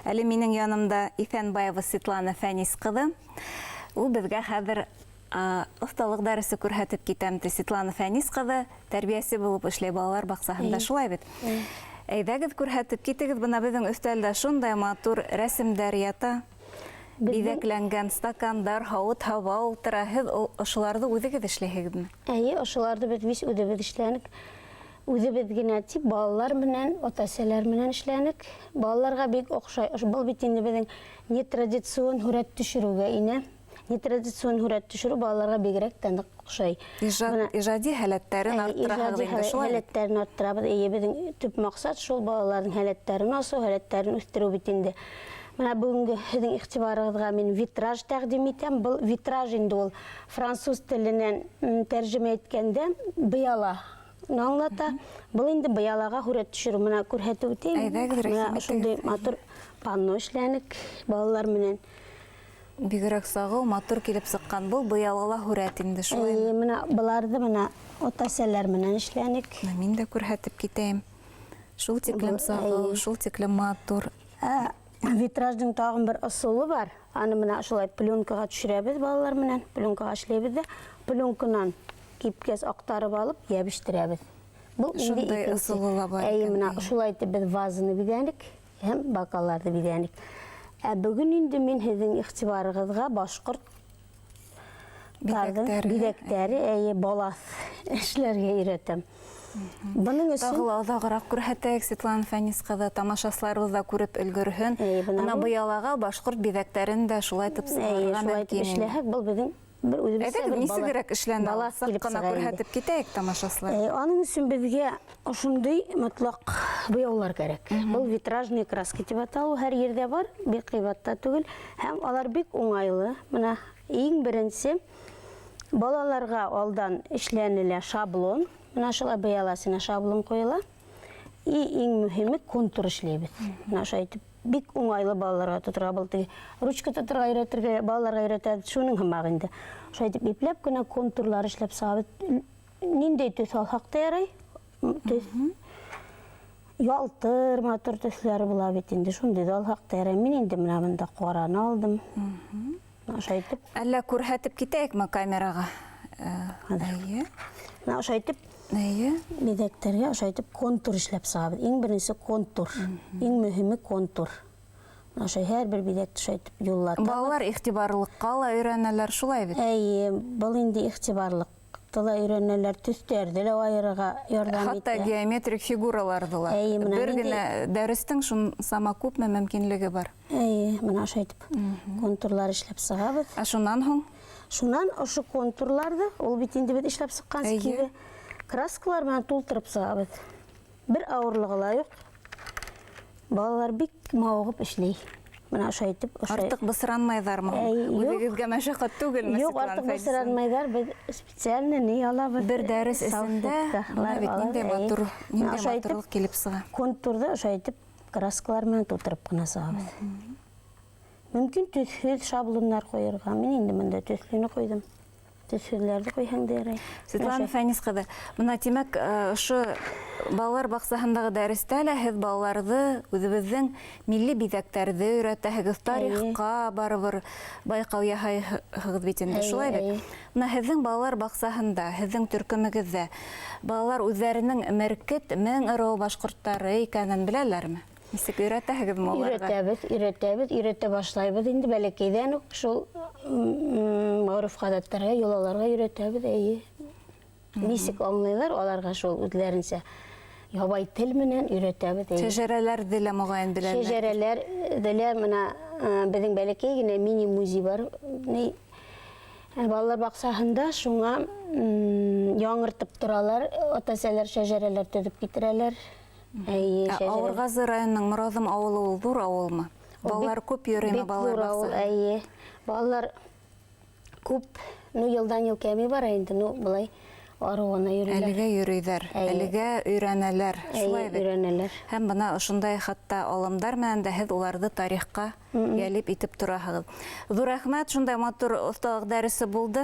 Әле минең янымда Иҫәнбаева Светлана Фәнис ҡыҙы. Ул беҙгә хәҙер оҫталыҡ дәресе күрһәтеп китәм, ти. Светлана Фәнис ҡыҙы тәрбиәсе булып эшләй балалар баҡсаһында, шулай бит? Әйҙәгеҙ, күрһәтеп китегеҙ, бына беҙҙең өҫтәлдә шундай матур рәсемдәр ята. Биҙәкләнгән стакандар, һауыт-һаба ултыра. Һеҙ ошоларҙы үҙегеҙ эшләйһегеҙме? Эйе, ошоларҙы беҙ вис үҙебеҙ эшләнек. Үҙебеҙ генә тип, балалар менән, ата-әсәләр менән эшләнек. Балаларға бик оҡшай. Был бит инде беҙҙең нетрадицион һүрәт төшөрөүгә инә. Нетрадицион һүрәт төшөрөү балаларға бигерәк тә ныҡ оҡшай. Ижади һәләттәрен арттыраһығыҙ инде, шулай бит? Һәләттәрен арттырабыҙ. Эйе, беҙҙең төп маҡсат шул балаларҙың һәләттәрен асыу, һәләттәрен үҫтереү бит инде. Бына бөгөнгө һеҙҙең иғтибарығыҙға мин витраж тәҡдим итәм. Был витраж инде ул француз теленән тәржемә иткәндә быяла аңлата. Был инде быялаға һүрәт төшөрөү. Бына күрһәтеп үтәйем. Әйҙәгеҙ, Бына рәхим шундай итегеҙ. матур панно эшләнек балалар менән. Бигерәк сағыу, матур килеп сыҡҡан. Был быялала һүрәт инде, шулаймы? Эйе, бына быларҙы бына ата-әсәләр менән эшләнек. Бына мин дә күрһәтеп китәйем. Шул тиклем сағыу, шул тиклем матур. Витраждың тағын бер ысулы бар. Аны бына шулай пленкаға төшөрәбеҙ балалар менән. Пленкаға эшләйбеҙ ҙә, пленканан кипкәс аҡтарып алып йәбештерәбеҙ. Был инде Шундай икенсе. ысулы ла бар Эйе, икән, бына эйе. шулай итеп беҙ вазаны биҙәнек һәм бокалларҙы биҙәнек. Ә бөгөн инде мин һеҙҙең иғтибарығыҙға башҡорт биҙәктәре, биҙәктәре, эйе, балаҫ эшләргә өйрәтәм. Бының өсөн Тағы ла оҙағыраҡ күрһәтәйек, Светлана Фәнис ҡыҙы, тамашасыларыбыҙ ҙа күреп өлгөрһөн. Эйе, бына Бына был быялаға башҡорт биҙәктәрен дә шулай итеп Эйе, сығарырға шулай итеп мөмкин инде. эшләһәк, был беҙҙең бер үҙебеҙсә Әйҙәгеҙ, бер нисегерәк эшләнә? балаҫ Саҡ килеп ҡына сыға инде. күрһәтеп китәйек тамашасылар. Аның өсөн беҙгә ошондай мотлаҡ буяулар кәрәк. Был витражный краски тип атала, һәр ерҙә бар, бик ҡыйбат та түгел. Һәм алар бик уңайлы. Бына иң беренсе балаларға алдан эшләнелә шаблон. Бына шулай быяласына шаблон ҡуйыла. И иң мөһиме контур эшләйбеҙ. Бына шулай итеп бик уңайлы балаларға тоторға, был теге ручка тоторға өйрәтергә, балаларға өйрәтәбеҙ, шуның һымаҡ инде. Шулай итеп ипләп кенә контурлар эшләп сығабыҙ. Ниндәй төҫ алһаҡ та ярай. Төҫ ялтыр, матур төҫләре була бит инде. Шундай ҙа алһаҡ та ярай. Мин инде бына бында ҡараны алдым. Бына шулай итеп. Әллә күрһәтеп китәйекме камераға? Эйе. Бына шулай итеп. Эйе. Биҙәктәргә ошолай итеп контур эшләп сығабыҙ. Иң беренсе контур. Иң мөһиме контур. Бына ошолай һәр бер биҙәкте ошолай итеп юллатабыҙ. Балалар иғтибарлыҡҡа ла өйрәнәләр, шулай бит? Эйе, был инде иғтибарлыҡты ла өйрәнәләр, төҫтәрҙе лә айырырға ярҙам Хатта итә. геометрик фигураларҙы ла. Эйе, бына Бер ниндәй генә дәрестең шун сама күпме мөмкинлеге бар. Эйе, бына ошолай итеп контурлар эшләп сығабыҙ. Ә шунан һуң? Шунан ошо контурларҙы, ул бит инде беҙ эшләп сыҡҡан кире краскалар менән тултырып сығабыҙ. Бер ауырлығы ла юҡ. Балалар бик мауығып эшләй. Бына ошолай итеп, ошолай. Артыҡ бысранмайҙармы? Әй, юҡ. Үҙегеҙгә мәшәҡәт түгелме, Юҡ, Светлана артыҡ Фәнисовна? бысранмайҙар. Беҙ специально ни алабыҙ? Бер дәрес эсендә Салфетка бына бит алабыҙ, ниндәй әй. матур, Бына ниндәй ошолай итеп матурлыҡ килеп сыға. Контурҙы ошолай итеп краскалар менән тултырып ҡына сығабыҙ. Мөмкин төҫһөҙ шаблондар ҡуйырға. Мин инде бында төҫлөнө ҡуйҙым. Төҫһөҙләрҙе ҡуйһаң да ярай. Светлана Ошо. Фәнис ҡыҙы, бына тимәк, ошо балалар баҡсаһындағы дәрестә лә һеҙ балаларҙы үҙебеҙҙең милли биҙәктәрҙе өйрәтәһегеҙ, тарихҡа барыбер байҡау яһайһығыҙ бит инде, шулай бит? Бына һеҙҙең балалар баҡсаһында, һеҙҙең төркөмөгөҙҙә балалар үҙҙәренең Меркет мең ырыуы башҡорттары икәнен беләләрме? Нисек өйрәтәһегеҙме уларға? Өйрәтәбеҙ, өйрәтәбеҙ, өйрәтә башлайбыҙ инде бәләкәйҙән үк шул, ғөрөф-ғәҙәттәргә, йолаларға өйрәтәбеҙ, эйе. Нисек аңлайҙар, аларға шул үҙләренсә ябай тел менән өйрәтәбеҙ, эйе. Шәжәрәләрҙе лә моғайын беләләр. Шәжәрәләрҙе лә бына, беҙҙең бәләкәй генә мини-музей бар. Ни, балалар баҡсаһында шуңа, яңыртып торалар, ата-әсәләр шәжәрәләр төҙөп китерәләр. Эйе, Ә шәжәрә. Ауырғазы районының Мораҙым ауылы ул ҙур ауылмы? Ул Балалар күп йөрөймө бик балалар ҙур ауыл, баҡсаһына? эйе. Балалар күп, йылдан йыл кәмей бара инде, былай арыу ғына йөрөйләр. Әлегә йөрөйҙәр, әлегә өйрәнәләр, Эйе, шулай бит? өйрәнәләр. Һәм бына ошондай хатта алымдар менән дә һеҙ уларҙы тарихҡа йәлеп итеп тораһығыҙ. Ҙур рәхмәт, шундай матур оҫталыҡ дәресе булды.